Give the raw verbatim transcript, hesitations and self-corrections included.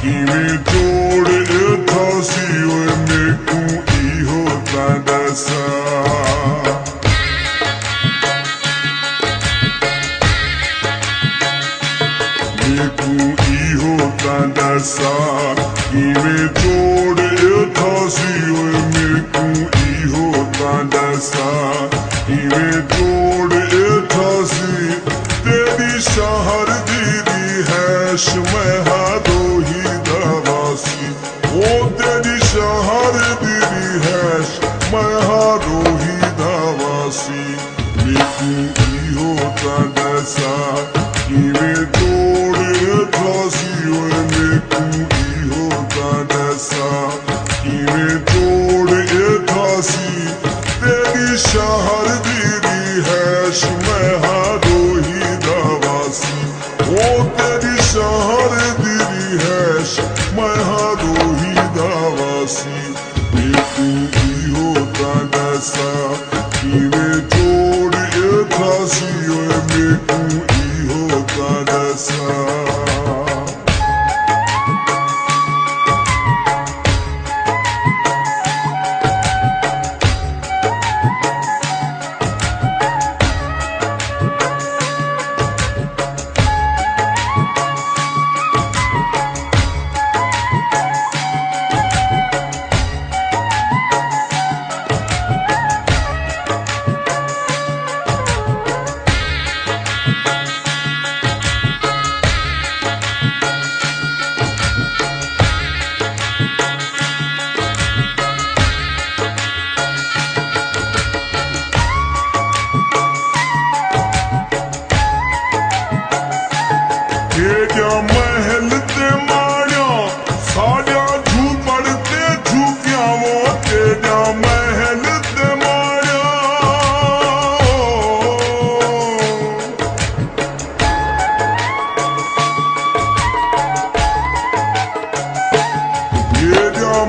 کیویں جوڑ اتھاسی اوئے میکوں ایہو تاں ݙسا۔ میکوں ایہو تاں ݙسا، کیویں جوڑ اتھاسی اوئے میکوں ایہو تاں ݙسا، کیویں جوڑ اتھاسی تیݙی شہر دی رہائش میں ہاں ݙوہی دا واسی۔ او تیݙی شہر دی رہائش میں ہاں ݙوہی دا واسی۔ میکوں ایہو تاں ݙسا، کیویں جوڑ اتھاسی اوئے میکوں ایہو تاں ݙسا، کیویں جوڑ اتھاسی تیݙی شہر دی رہائش میں ہاں ݙوہی دا واسی۔ او تیݙی شہر دی رہائش میں ہاں ݙوہی دا واسی۔ میکوں ایہو تاں ݙسا، کیویں جوڑ اتھاسی اوئے میکوں ایہو تاں ݙسا۔ تیݙیاں محل تے ماڑیاں، ساݙیاں جھوپڑ تے جھوپیاں وو، تیݙیاں محل تے ماڑیاں۔ تیݙیاں